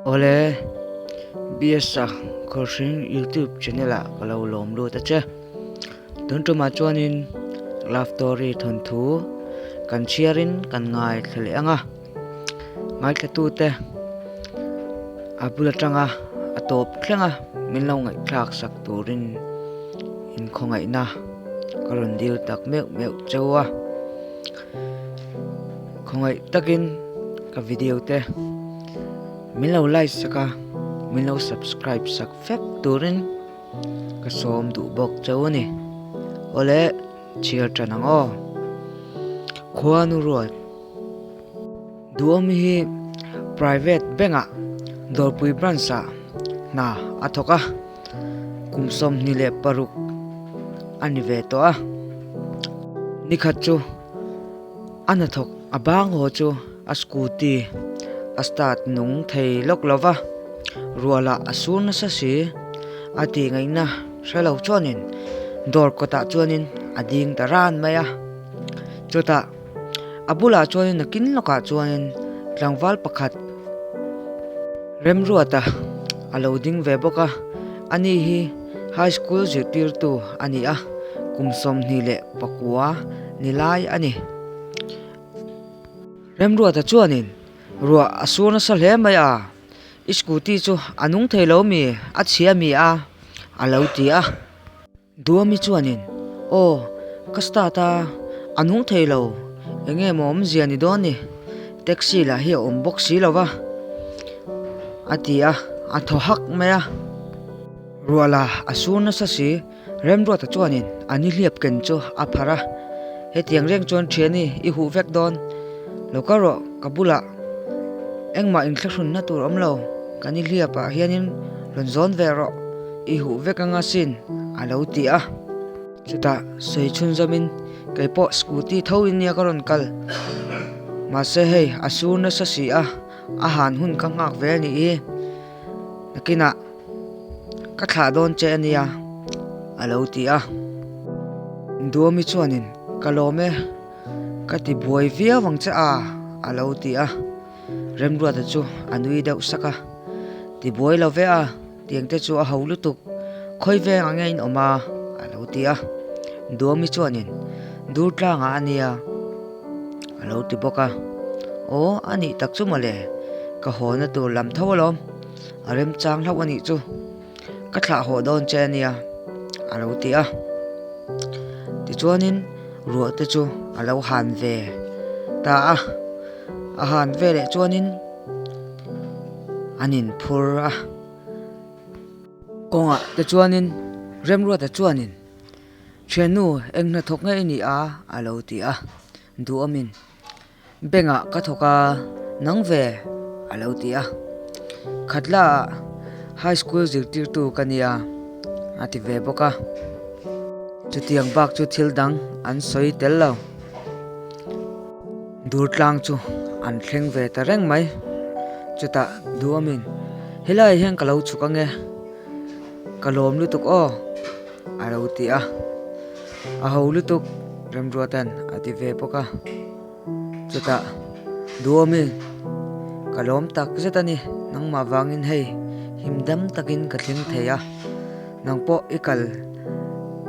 Awle, BS-a Khawlhring YouTube channel-ah ka lo lawm lut a che. Tun tumah chuanin love story thawnthu kan chhiarin kan ngaithla leh ang a. Ngaithlatute a bul atanga a tawp thleng a min lo ngaihthlak sak turin inkhawngaihna ka rawn dil tak meuh meuh cheu a. Khawngaih takin ka video te min lo like sak a, min lo subscribe sak vek turin ka sawm duh bawk cheu a ni. Awle chhiar tan ang aw. Khuanu ruat Duhawm hi private bank ah Dawrpui branch ah hna a thawk a, kum 26 a ni ve tawh a. Nikhat chu. A hnathawk a bang haw chu a scooty a start nung thei lawk lo va, rualah a sur nasa si. A tih ngaihna hre lo chuanin dawr kawtah chuanin a ding ta ran mai a. Chutah a bulah chuanin nakin lawkah chuanin tlangval pakhat Remruata a lo ding ve bawk a, ani hi high school zirtirtu a ni a, kum 29 ni lai a ni. Remruata chuanin ruah a sur nasa hle mai a, I scooty chu a nung thei lo mi, a chhia mi a, a lo ti a. Duami chuanin, Aw, ka start a, a nung thei lo, eng nge maw awmzia ni dawn ni, taxi lah hi a awm bawk si lo va, a ti a, a thaw hak mai a. Ruah la a sur nasa si. Remruata chuanin a nihliap ken chu a pharh a, Hetiang reng chuan thiani i huh vek dawn. Lo kal rawh, ka bulah engmah inthlahrunna tur awm lo, ka nihliapah hianin rawn zawn ve rawh, i huh vek anga sin, a lo ti a. Chutah sawi chhunzawmin, Kei pawh scooty tho in nia ka rawn kal. Mahse hei a sur nasa si a, a han hun ka nghak ve a nih hi. Nakinah. Ka thlah dawn che a nia, a lo ti a. Duami chuanin, Ka lawm e, ka ti buai viau ang che a, a lo ti a. Remruata chu a nui deuh sak a, Ti buai lo ve a, tiang te chu a ho lutuk, khawi veng ang nge in awm a, a lo ti a. Duami chuanin, Dur tlangah a nia, a lo ti bawk a. Aw, a nih tak chu mawle, ka hawna tur lam tho alawm. A remchang hlauh a nih chu, ka thlah haw dawn che a nia, a lo ti a. Tichuanin ruah te chu a lo han ve ta a, a han ve leh chuanin an inphur a. Kawngah te chuanin Remruata chuanin, Thiannu, eng hnathawk nge i nih a? a lo ti a, duhawmin. Bank-ah ka thawk a, nang ve, a lo ti a. Khatlaah high school zirtirtu ka nia, a ti ve bawk a. Chutiang bak chu thil dang an sawi tel lo. Durtlang chu an thleng ve ta reng mai. Chutah Duamin, Helaiah hian ka lo chhuk ange, ka lawm lutuk aw, a lo ti a. A ho lutuk Remruata'n a ti ve bawk a. Chutah Duhawmi ka lawm tak zet a ni, nangmah vangin hei him dam takin ka thleng thei a, nang pawh i kal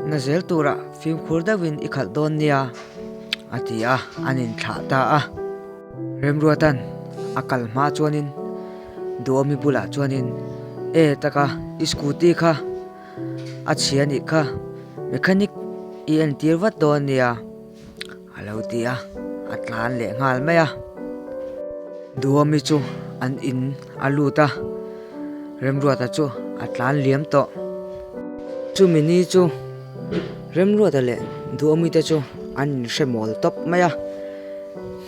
na zel turah fimkhur deuhin i khalh dawn nia a ti a, an inthlah ta a. Remruata'n a kal hma chuanin Duhawmi bulah chuanin, E taka i scooty kha a chhia nih kha, mechanic i entir vat dawn nia a lo ti a, a tlan leh nghal mai a. Duhawmi chu an in a lut a, Remruata chu a tlan liam tawh. Chumi ni chu Remruata leh Duhawmi te chu an inhre mawl tawp mai a,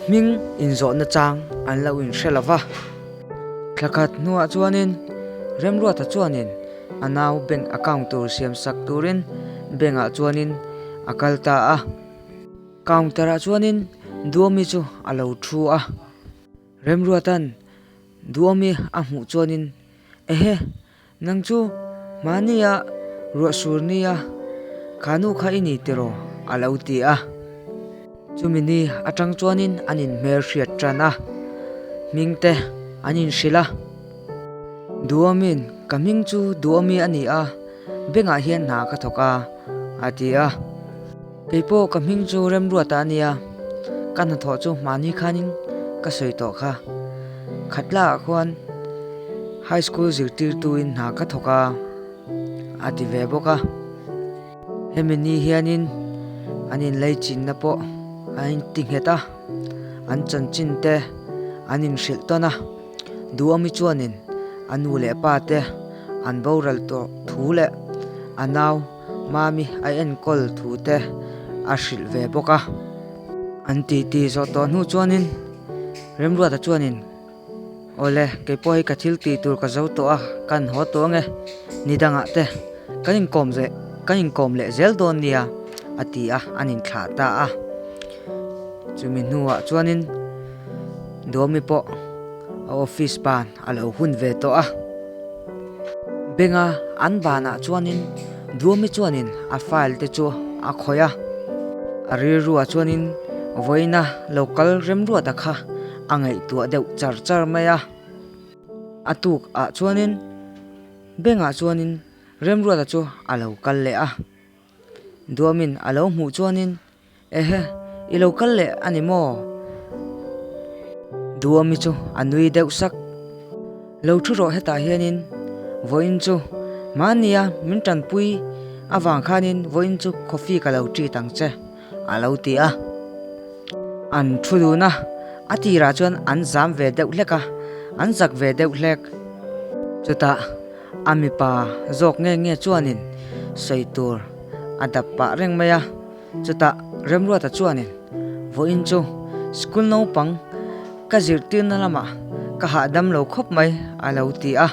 hming inzawhna chang an lo inhre lo va. Thla khat hnuah chuanin Remruata chuanin a nau bank account tur siam sak turin bank ah chuanin a kal ta a. Counter ah chuanin Duomi chu a lo thu a. Remruata'n Duomi a hmuh chuanin, Ehe, nang chu mahnia ruah sur nia kha nu kha i ni tiraw? a lo ti a. Chumi ni atang chuanin an inhmelhriat tan a, hming te an inhrilh a. Duamin, Ka hming chu Duami a ni a, bengah hian hna ka thawk a, a ti a. Kei pawh ka hming chu Remruata a nia, ka hnathawh chu hmani khanin ka sawi tawh kha. Khatlaah khuan High School zirtirtuin hna ka thawk a, a ti ve bawk a. Hemi ni hianin an inleichinna pawh a inti nghet a, an chanchin te an inhrilh tawn a. Duhawmi chuanin a nu leh pa te an boral tawh thu leh a nau Mami a enkawl thu te a hrilh ve bawk a. An titi zawh tawh hnu chuanin Remruata chuanin Awle, kei pawh hi ka thil tih tur ka zo tawh a, kan haw tawh ange, ni dangah te kan inkawm zeh kan inkawm leh zel dawn nia a ti a, an inthlah ta a. Chumi hnuah chuanin Dawmi pawh a office ban a lo hun ve tawh a. Benga an banah chuanin Dawmi chuanin a file te chu a khawih a, a rilruah chuanin vawiina lo kal remruata kha a ngaihtuah deuh char char mai a. A tuk ah chuanin bengah chuanin Remruata chu a lo kal leh a. Duamin a lo hmuh chuanin Ehe, i lo kal leh a ni maw? Duami chu a nui deuh sak. Lo thu rawh hetah hianin vawiin chu mahnia min tanpui avang khanin vawiin chu coffee ka lo treat ang che. A lo ti a. An thu dun a, a tirah chuan an zam ve deuh hlek a, an zak ve deuh hlek. Chutah a mipa zawk nge nge chuanin sawi tur a dap pah reng mai a. Chutah Remruata chuanin vawiin chu school naupang ka zirtirna lamah ka hahdam lo khawp mai a lo ti a.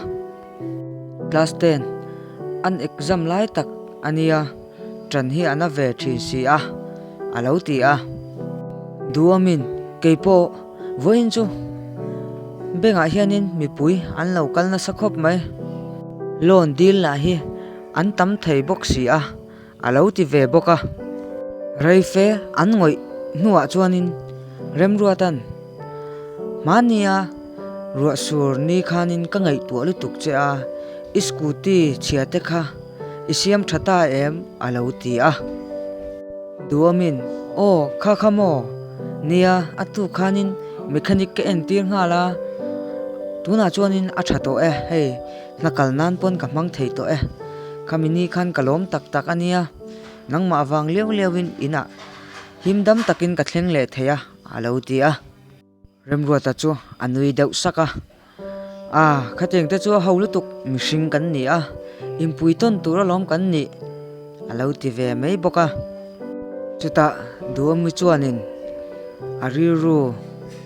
Class ten an exam lai tak a nia. Ṭan hi a na ve ṭhin si a, a lo ti a. Duamin, Kei pawh vawiin chu bengah hianin mipui an lo kal nasa khawp mai. Loan dil lah hi an tam thei bawk si a, a lo ti ve bawk a. Reife an ngawih hnuah chuanin Remruata'n, Hmania ruahsur ni khanin ka ngaihtuah lutuk che a, i scooty chhia te kha I siam tha ta em? a lo ti a. Duamin, Aw, kha kha maw? Nia, a tuk khanin mechanic ka entir nghal a, tunah chuanin a tha tawh e, hei, hna kal nan pawn ka hmang thei tawh e. Khami ni khan ka lawm tak tak a nia, nangmah vang liau liauin inah him dam takin ka thleng leh thei a, a lo ti a. Remruata chu a nui deuh sak a, Ah, khatiang te chu a ho lutuk, mihring kan ni a, inpui tawn tur alawm kan nih, a lo ti ve mai bawk a. Chutah Duami chuanin a rilru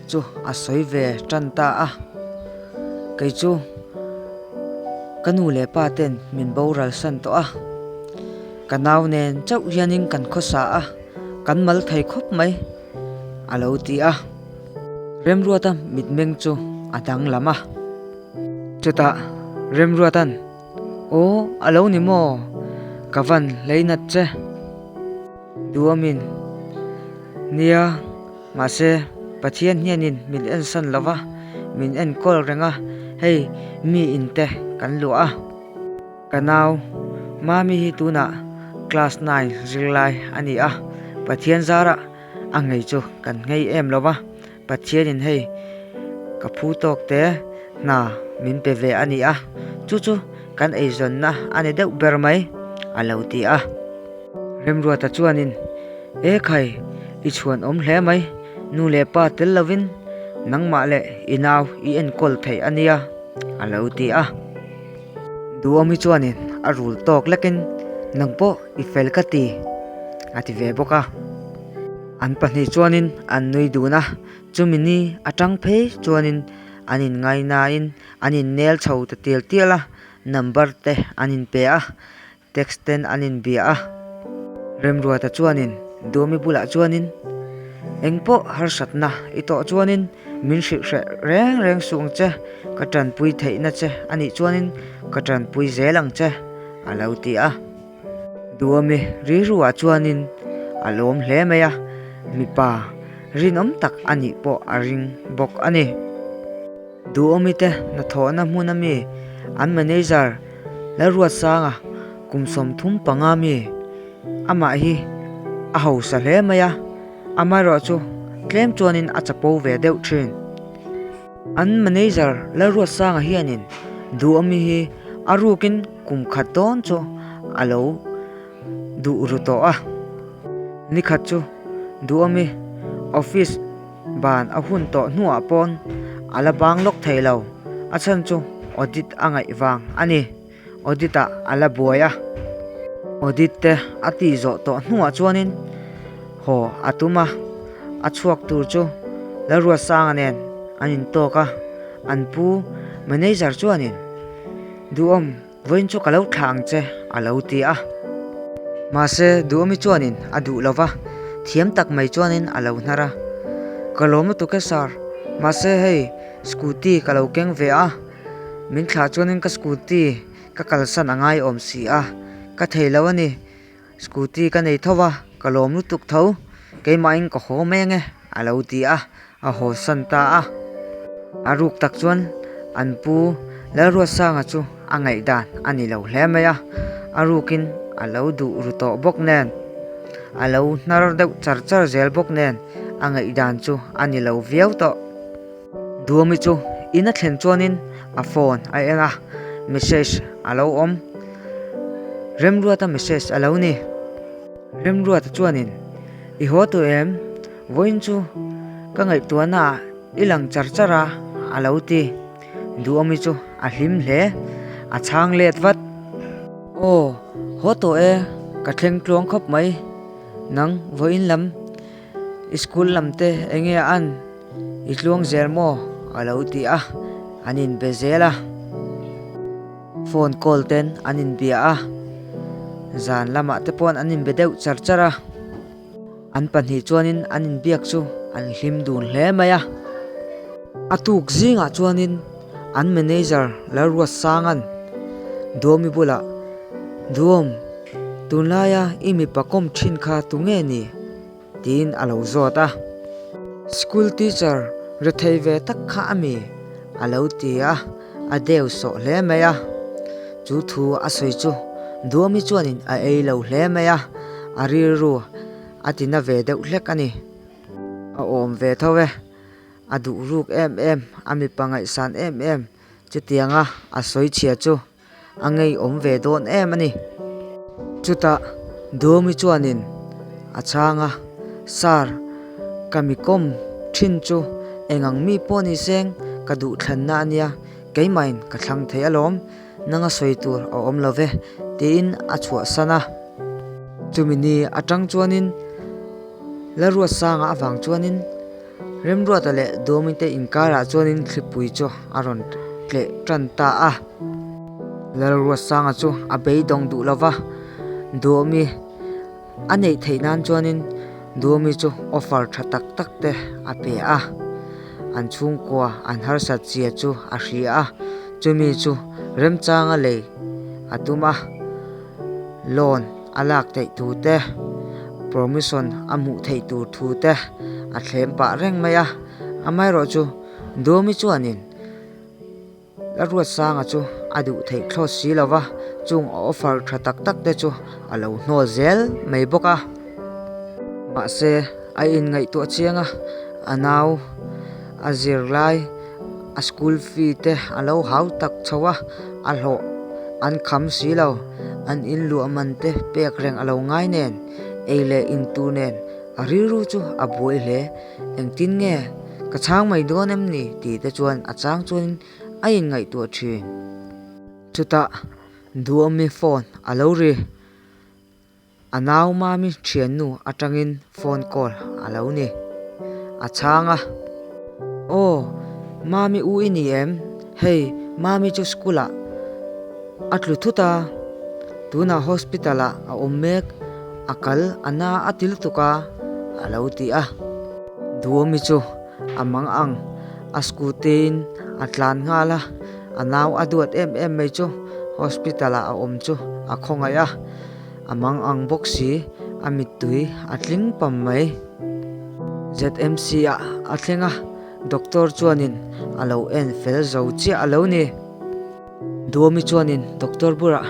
chu a sawi ve tan ta a, Kei chu ka nu leh pa ten min boral san tawh a, ka nau nen chauh hianin kan khawsa a, kan mal thei khawp mai. A lo ti a, Remruata mitmeng chu a danglam a. Chutah Remruata'n, Aw, a lo ni maw? Ka van hlei nat che. Duamin, Nia, mahse Pathian hianin min ensan lo va, min enkawl reng a, hei mi inte kan luah a. Ka nau, Mami hi tunah class nine zirlai a ni a, Pathian zarah a nghei chu kan nghei em lo va, Pathianin hei ka phu tawk te hna min pe ve a ni a, chu chu kan eizawnna a ni deuh ber mai, a lo ti a. Remruata chuanin, E khai, i chhuan awm hle mai, nu leh pa tel lovin nangmah leh i nau i enkawl theih a nia, a lo ti a. Duhawmi chuanin a rul tawk lekin nang pawh i fel ka ti a ti ve bawk a. An pahnih chuanin an nui dun a, chumi ni atang phei chuanin an inngainain an innel chho ta tial tial a, number te an inpe a, text ten an inbia a. Remruata chuanin Duhawmi bulah chuanin eng pawh harsatna i tawh chuanin min hrilh hreh reng reng suh ang che, ka tanpui theihna che a nih chuanin ka tanpui zel ang che a lo ti a. Duhawmi rilruah chuanin a lawm hle mai a, mipa rinawm tak a nih pawh a ring bawk a ni. Duhawmi te hnathawhna hmun ami. An manager Lalruatsanga kum 35 mi amah hi a hausa hle mai a, amaherawhchu tlem chuanin a chapo ve deuh thin. An manager Lalruatsanga hianin Duhawmi hi a rukin kum khat dawn chu a lo duh ru tawh a. Nikhat chu Duhawmi office ban a hun tawh hnuah pawn a la bang lawk thei lo, a chhan chu audit a ngaih vang a ni. Audit ah a la buai a, audit te a tih zawh tawh hnuah chuanin haw a tum a, a chhuak tur chu Lalruatsanga nen an intawk a, an pu manager chuanin Duhawm Vawiin chu ka lo thlah ang che, a lo ti a. Mahse, Duhawmi chuanin a duh lo va, thiam tak mai chuanin a lo hnar a. Ka lawm lutuk e sir, mahse hei scooty ka lo keng ve a, min thlah chuanin ka scooty ka kalsan a ngai awm si a, ka thei lo a ni, scooty ka nei tho va, ka lawm lutuk tho, keimahin ka haw mai ange, a lo ti a, a haw san ta a. A ruk tak chuan an pu Lalruatsanga chu a ngaihdan a ni lo hle mai a, a rukin a lo duh ru tawh bawk nen, a lo hnar deuh char char zel bawk nen a ngaihdan chu a ni lo viau tawh. Duami chu in a thlen chuanin a phone a en a, message a lo awm. Remruata message a lo ni. Remruata chuanin, I haw tawh em? Vawiin chu ka ngaihtuahna ah i lang char char a, a lo ti. Duhawmi chu a hlim hle, a chhang let vat. Aw, haw tawh e, ka thleng tluang khawp mai. Nang vawiin lam i school lam te enge a an i tluang zel maw? a lo ti a, an inbe zel a. Phone call ten an inbia a, zan lamah te paw'n an inbe deuh char char a. An pahnih chuanin an inbiak chu an hlim dun hle mai a. A tuk zingah chuanin an manager Lalruatsanga'n Duomi bulah, Duom, tunlaia i mipa kawm thin kha tu nge ni? tiin a lo zawt a. School teacher rethei ve tak kha a mi? a lo ti a, a deu sawh hle mai a. Chu thu a sawi chu Duomi chuanin a ei lo hle mai a, a rilru a ti na ve deuh hlek a ni. A awm ve tho e, a duh ruk em em, a mipa ngaihsan em em chutianga a sawi chhia chu a ngeiawm ve dawn em a ni. Chutah Duomi chuanin a chhang a, Sir, ka mi kawm thin chu eng ang mi pawh ni seng ka duh thlanna a nia, keimahin ka thlang thei alawm, nanga sawi tur a awm lo ve, tiin a chhuahsan a. Chumi ni atang chuanin Lalruatsanga avang chuanin Remruata leh Duomi te inkarah chuanin thlipui chu a rawn tleh tan ta a. Lalruatsanga chu a beidawng duh lo va, Duomi a neih theih nan chuanin Duomi chu offer tha tak tak te a pe a. An chhungkua an harsat zia chu a hria a, chumi chu remchanga lei a tum a, loan a lak theih thu te, promotion a hmuh theih tur thu te a thlem pah reng mai a. Amaherawhchu Duomi chuanin Lalruatsanga chu a duh theih thlawt si lo va, chung a offer tha tak tak te chu a lo hnawl zel mai bawk a. Mahse, a inngaihtuah chiang a, a nau a zir lai a school fee te a lo hau tak chho a, a hlawh an kham si lo, an inluah man te pek reng a lo ngai nen, ei leh in tur nen a rilru chu a buai hle. Engtin nge ka chhang mai dawn em ni tih te chuan a chang chuanin a inngaihtuah thin. Chutah Duhawmi phone a lo ri. A nau Mami thiannu atangin phone call a lo ni. A chhang a. Aw, Mami u i ni em? Hei, Mami chu school ah a tlu thut a, tunah hospital ah a awm mek. A kal a na a ti lutuk a, a lo ti a. Duomi chu a mang ang, a scooty in a tlan nghal a, a nau a duat em em mai chu hospital ah a awm chu a khawngaih a, a mang ang bawk si, a mittui a tling pam mai. ZMC ah a thleng a, doctor chuanin a lo en fel zo chiah a lo ni. Duami chuanin doctor bulah,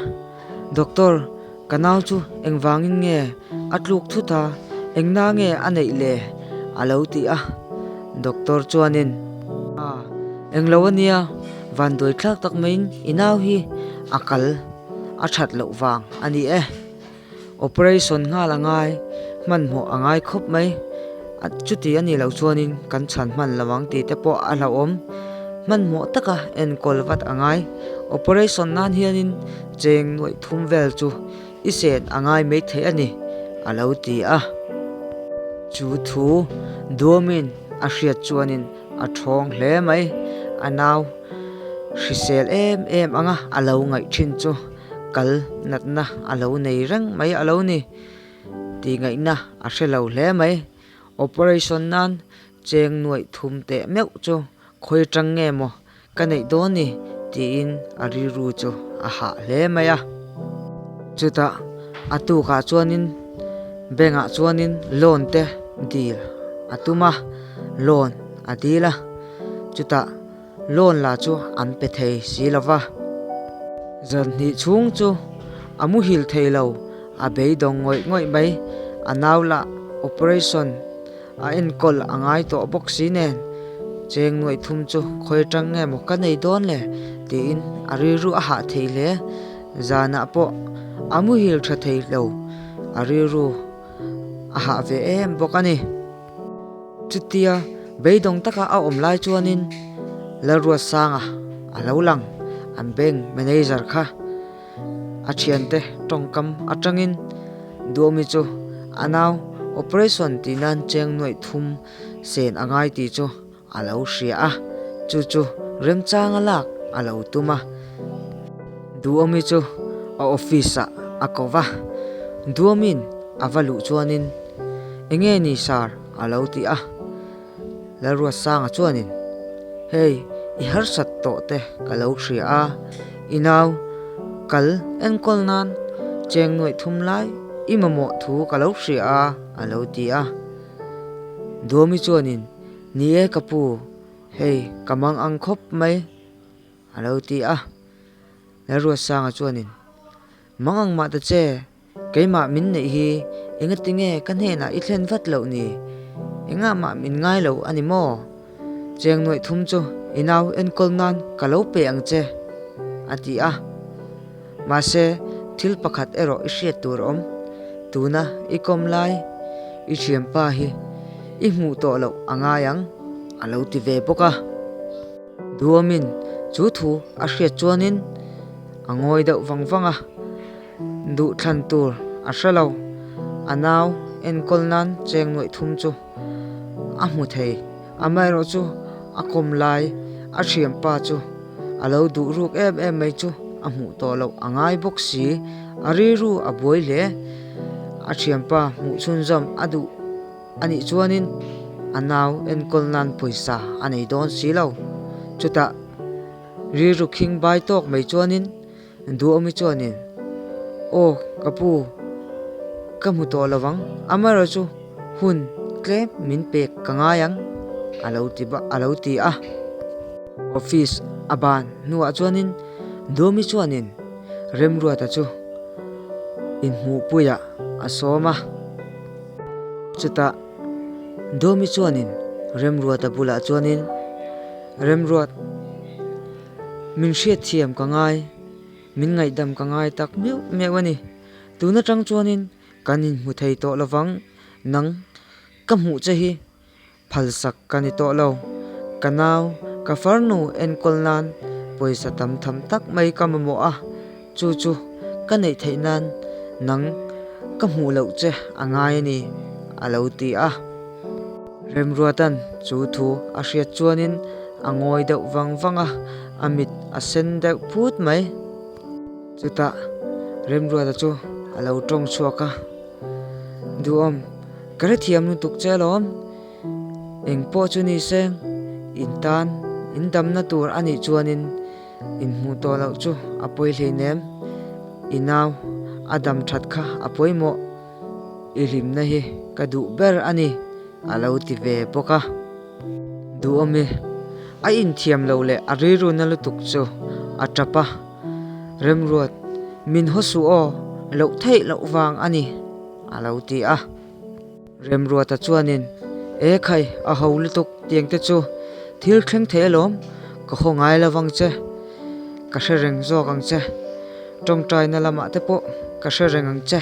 Doctor, ka nau chu engvangin nge a tluk thut a, engna nge a neih le? a lo ti a. Doctor chuanin, A, englo a nia, vanduai thlak tak maiin i nau hi a kal a that loh vang a ni e. Operation nghal a ngai, hmanhmawh a ngai khawp mai. A chuti a nih loh chuanin kan chhan hman lo ang tih te pawh a hlauhawm. Hmanhmawh taka enkawl vat a ngai. Operation nan hianin cheng nuaih thum vel chu i sen a ngai maithei a ni, a lo ti a. Chu thu duamin a hriat chuanin a thawng hle mai. A nau hrisel em em anga a lo ngaih thin chu. Kal natna a lo nei reng mai a lo ni tih ngaihna a hre lo hle mai. Operation nan cheng nuaih thum teh meuh chu khawi tang nge maw ka neih dawn ni tiin a rilru chu a hah hle mai a. Chutah a tukah chuanin bank ah chuanin loan te dil a tum a, loan a dil a, chutah. Loan la chu an pe thei si lo va. Zan hnih chhung chu a muhil thei lo, a beidawng ngawih ngawih mai. A nau lah operation a enkawl a ngai tawh bawk si nen, Cheng nuaih thum chu khawi atang nge maw ka nei dawn le? tiin a rilru a hah thei hle. Zanah pawh a muhil tha thei lo, a rilru a hah ve em bawk a ni. Chutia beidawng taka a awm lai chuanin Lalruatsanga a lo lang, an bank manager kha a thiante tawngkam atangin Duhawmi chu a nau operation tih nan cheng nuaih thum sen a ngai tih chu a lo hria a, chu chu remchanga lak a lo tum a. Duhawmi chu a office ah a ko va, Duhawmin a va luh chuanin Enge ni sir? a lo ti a. Lalruatsanga chuanin Hei i harsat tawh te ka lo hria a, i nau kal enkawl nan cheng nuaih thum lai i mamawh thu ka lo hria a a lo ti a. Duhawmi chuanin Ni e ka pu, hei ka mang ang khawp mai. A lo ti a. Lalruatsanga chuanin, Mang ang mah ta che, keimah min neih hi engatinge ka hnenah i thlen vat loh ni? Engah mah min ngai lo a ni maw? Cheng nuaih thum chu i nau enkawl nan ka lo pe ang che, a ti a. Mahse, thil pakhat erawh i hriat tur a awm. Tuna i kawm lai i thianpa hi i hmuh tawh loh a ngai ang, a lo ti ve bawk a. Duamin chu thu a hriat chuanin a ngawi deuh vang vang a, duh thlan tur a hre lo. A nau enkawl nan cheng nuaih thum chu a hmu thei. Amaherawh chu a kawm lai a thianpa chu a lo duh ruk em em mai chu a hmuh tawh loh a ngai bawk si. A rilru a buai hle. A thianpa hmuh chhunzawm a duh. A nih chuanin a nau enkawl nan pawisa a nei dawn si lo. Chutah rilru khing bai tawk mai chuanin Duhawmi chuanin, Aw ka pu, ka hmu tawh lo vang, amaherawh chu hun tlem min pek ka ngai ang a lo ti a lo ti a. Office a ban hnuah chuanin Duhawmi chuanin Remruata chu inhmuhpuiah a sawm a. Chutah Dawmi chuanin Remruata bulah chuanin, Remruat, min hriatthiam ka ngai, min ngaihdam ka ngai tak meuh meuh a ni. Tun atang chuanin kan inhmu thei tawh lovang, nang ka hmuh che hi Phalsak ka ni tawh lo. Ka nau, ka farnu enkawl nan pawisa tam tham tak mai ka mamawh a, chu chu ka neih theih nan nang ka hmuh loh che a ngai a ni, a lo ti a. Remruatan chu thu a hriat chuanin a ngawi deuh vang vang a, a mit a sen deuh phut mai. Chutah Remruata chu a lo tawng chhuak a, Duhawm, ka hrethiam lutuk che alawm. Eng pawh chu ni se, in tan in damna tur a nih chuanin in hmuh tawh loh chu a pawi hleinem. I nau a dam that kha a pawimawh. I hlimna hi ka duh ber a ni, a lo ti ve bawk a. Duhawm i, a inthiam lo leh a rilru na lutuk chu a tap a. Remruat, min haw suh aw, loh theih loh vang a ni, a lo ti a. Remruata chuanin, E khai, a ho lutuk tiang te chu thil thleng thei alawm, ka haw ngai lo vang che, ka hre reng zawk ang che, tawngtaina lamah te pawh ka hre reng ang che,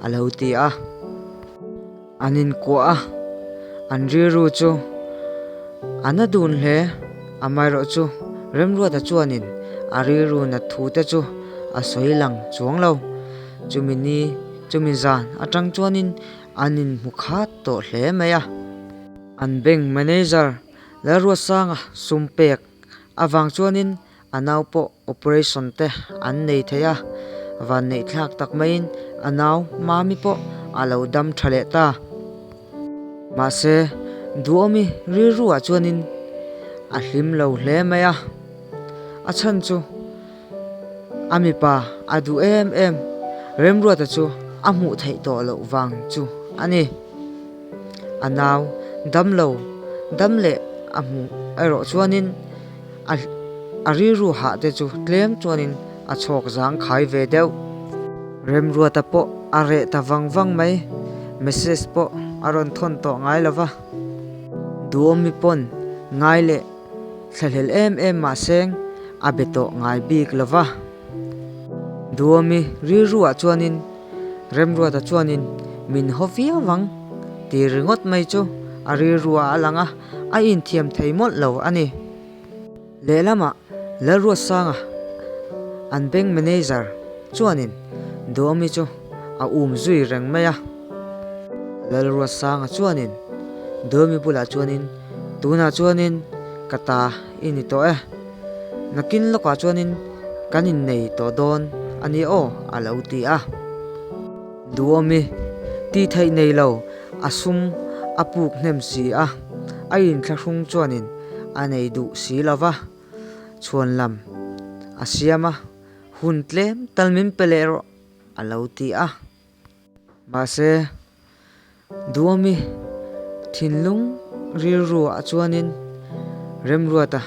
a lo ti a. An inkuah a, an rilru chu a na dun hle. Amaherawh chu Remruata chuanin a rilru nat thu te chu a sawi lang chuang lo. Chumi ni, chumi zan atang chuanin an inhmu khat tawh hle mai a. An bank manager Lalruatsanga sum pek avang chuanin A nau pawh operation te an nei thei a, vanneih thlak tak maiin a nau Mami pawh a lo dam tha leh ta. Mahse, Duhawmi rilruah chuanin a hlim lo hle mai a, a chhan chu a mipa a duh em em Remruata chu a hmuh theih tawh loh vang chu a ni. A nau dam lo dam leh a hmuh erawh chuanin A a rilru hah te chu tlem chuanin a chhawk zang khai ve deuh. Remruata pawh a reh ta vang vang mai, message pawh a rawn thawn tawh ngai lo va. Duhawmi pawn ngai leh thlahlel em em mahseng a be tawh ngai bik lo va. Duhawmi rilruah chuanin Remruata chuanin min haw viau vang ti ringawt mai chu a rilruah a lang a. A inthiam thei mawlh lo a ni. Lehlamah Lalruatsanga an bank manager chuanin Duhawmi chu a um zui reng mai a. Lalruatsanga chuanin Duhawmi bulah chuanin tunah chuanin ka ta i ni tawh e, nakin lawkah chuanin kan innei tawh dawn a ni aw a lo ti a. Duhawmi tih theih nei lo a sum a puk hnem si a, a inthlahrung chuanin a nei duh si lo va, chhuan lam a siam a, hun tlem tal min pe leh rawh a lo ti a. Mahse, Duhawmi thinlung rilru ah chuanin Remruata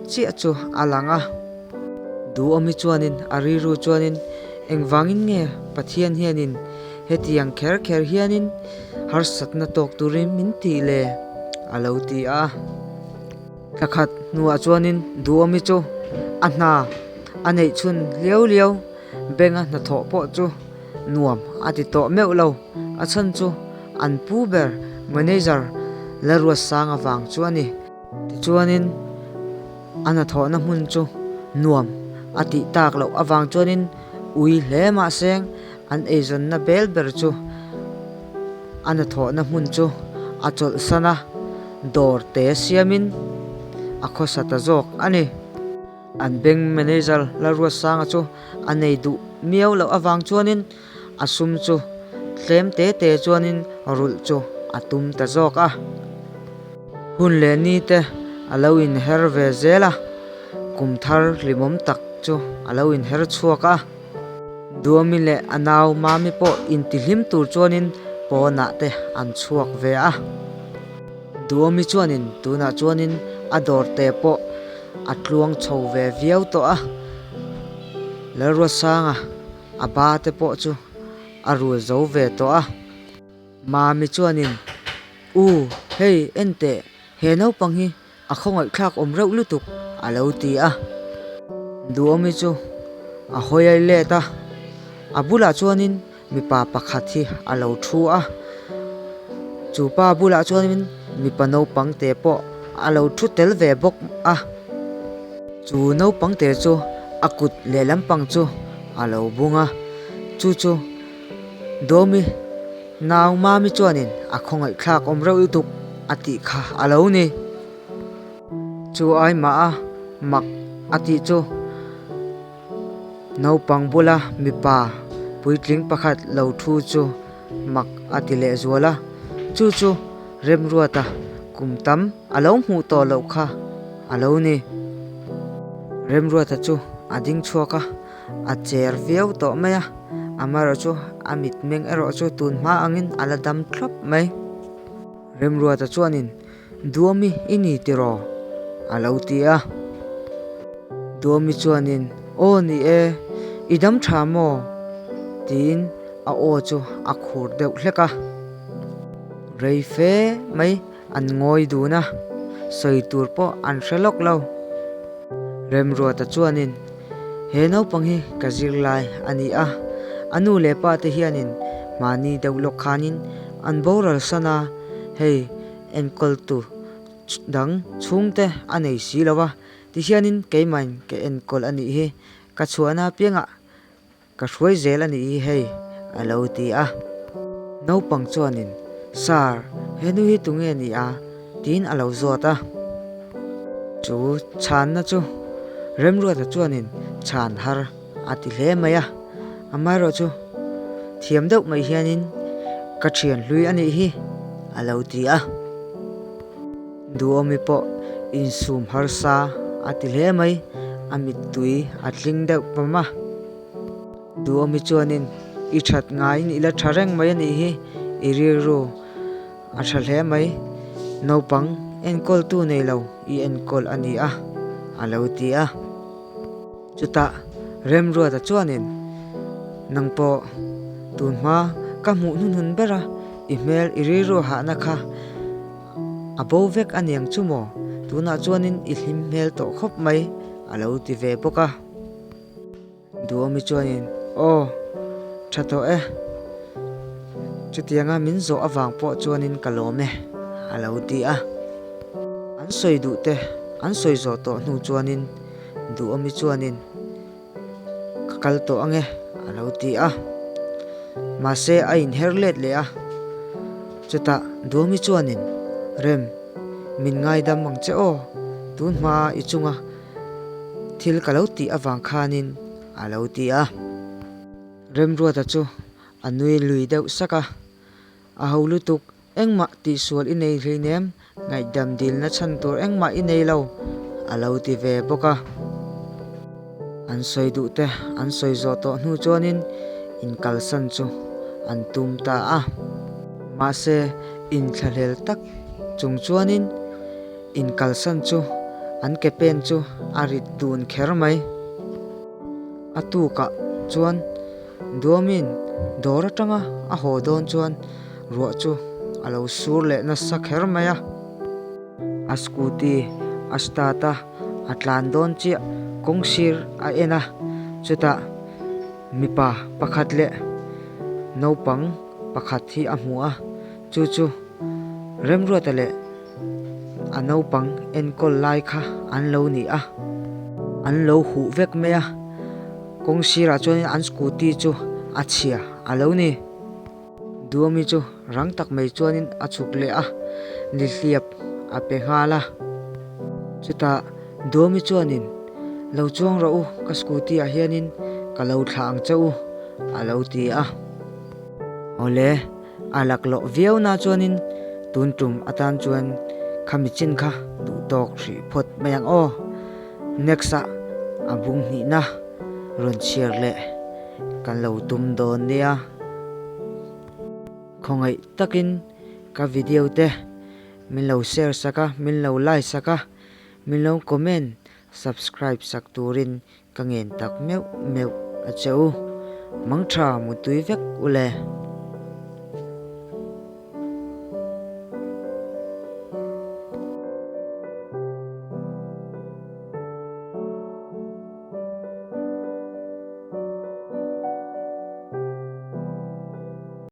chiah chu a lang a. Duhawmi chuanin a rilru chuanin engvangin nge Pathian hianin hetiang kher kher hianin harsatna tawk turin min tih le a lo ti a. Thla khat hnuah chuanin Duhawmi chu a hna a neih chhun liau liau Benga hnathawh pawh chu nuam a ti tawh meuh lo, a chhan chu an pu ber manager Lalruatsanga avang chu a ni. Tichuanin a hnathawhna hmun chu nuam a tih tak loh avang chuanin ui hle mahse an eizawnna bel ber chu a hnathawhna hmun chu a chawlhsan a, dawr te siamin a khawsa ta zawk a ni. An bank manager Lalruatsanga chu a nei duh miau loh avang chuanin a sum chu tlem te te chuanin rulh chu a tum ta zawk a. Hun leh ni te a lo inher ve zel a, kum thar hlimawm tak chu a lo inher chhuak a. Duami leh a nau Mami pawh intihlim tur chuanin pawnah te an chhuak ve a. Duami chuanin tunah chuanin a dawr te pawh a tluang chho ve viau tawh a, Lalruatsanga a ba te pawh chu a rul zo ve tawh a. Mami chuanin, U, hei en teh, he naupang hi a khawngaihthlak awm reuh lutuk a lo ti a. Duhawmi chu a hawi a let a, a bulah chuanin mipa pakhat hi a lo thu a, chu pa bulah chuanin mipa naupang te pawh a lo thu tel ve bawk a, chu naupang te chu a kut lehlam pang chu a lo bung a, chu chu Dawmi nau Mami chuanin a khawngaih thlak awm reuh lutuk a tih kha a lo ni. Chu ai mah a mak a tih chu. Naupang bula mipa puitling pakhat lo thu chu mak a ti leh zual a, chu chu Remruata kum tam a lo hmuh tawh loh kha a lo ni. Remruata chu a ding chhuak a, a cher viau tawh mai a, amaherawh chu a mitmeng erawh chu tun hma angin a la dam thlawp mai. Remruata chuanin Duami i ni tiraw? a lo ti a. Duami chuanin, Aw ni e, i dam tha maw? tiin a aw chu a khur deuh hlek a. Rei fe mai an ngawi dun a, sawi tur pawh an hre lawk lo. Remruata chuanin, He naupang hi ka zirlai a ni a, a nu leh pa te hianin mahni deuh lawk khanin an boral san a, hei enkawltu dang chhungte a nei si lo a, Tihianin keimahin ka enkawl a nih hi, ka chhuahna apiangah ka hruai zel a nih hi hei, a lo ti a. Naupang chuanin, Sir, he nu hi tunge ni a? tiin a lo zawt a. Chu chhanna chu Remruata chuanin chhan har a ti hle mai a, amaherawhchu thiam deuh mai hianin ka thian hlui a nih hi, a lo ti a. Duhawmi pawh insum harsa a ti hle mai, a mittui a tling deuh pam a. Duhawmi chuanin i that ngaiin i la tha reng mai a nih hi, i rilru a tha hle mai, naupang enkawltu nei lo i enkawl a ni a, a lo ti a. Chutah Remruata chuanin, Nang pawh tun hma ka hmuh hnuhnun ber a, i hmel i rilru hahna kha A bo vek a niang chu maw? Tunah chuanin i hlim hmel tawh khawp mai, a lo ti ve bawk a. Duhawmi chuanin, Aw, tha tawh e. Chutianga min zawh avang pawh chuanin ka lawm e, a lo ti a. An sawi duh te an sawi zawh tawh hnu chuanin Duhawmi chuanin, Ka kal tawh ange, a lo ti a. Mahse a inher let leh a. Chutah Duami chuanin, Rem, min ngaidam ang che aw, tun hma i chunga thil ka lo tih avang khanin, a lo ti a. Remruata chu a nui lui deuh sak a. A ho lutuk, engmah tihsual i nei hleinem, ngaihdam dilna chhan tur engmah i nei lo, a lo ti ve bawk a. An sawi duh te an sawi zawh tawh hnu chuanin inkalsan chu an tum ta a. Mahse, inthlahlel tak chung chuanin inkalsan chu an ke pen chu a rit dun kher mai. A tukah chuan Duamin dawr atanga a haw dawn chuan ruah chu a lo sur leh nasa kher mai a. A scooty a start a, a tlan dawn chiah kawng sir a en a, chutah mipa pakhat leh naupang pakhat hi a hmu a, chu chu Remruata leh a naupang enkawl lai kha an lo ni a, an lo huh vek mai a, kawng sirah chuanin an scooty chu a chhia a lo ni. Duami chu rang tak mai chuanin a chhuk leh a, nihliap a pe nghal a. Chutah Duami chuanin, Lo chuang rawh u, ka scooty ah hianin ka lo thlah ang che u, a lo ti a. Awle. A laklawh viau na chuanin tun tum atan chuan khami chin kha duh tawk hrih phawt mai ang aw. Next ah a bung hnihna rawn chhiar leh kan lo tum dawn nia. Khawngaih takin ka video te min lo share sak a, min lo like sak a, min lo comment, subscribe sak turin Ka ngen tak meuh meuh a che u. Mangtha mutui vek u le.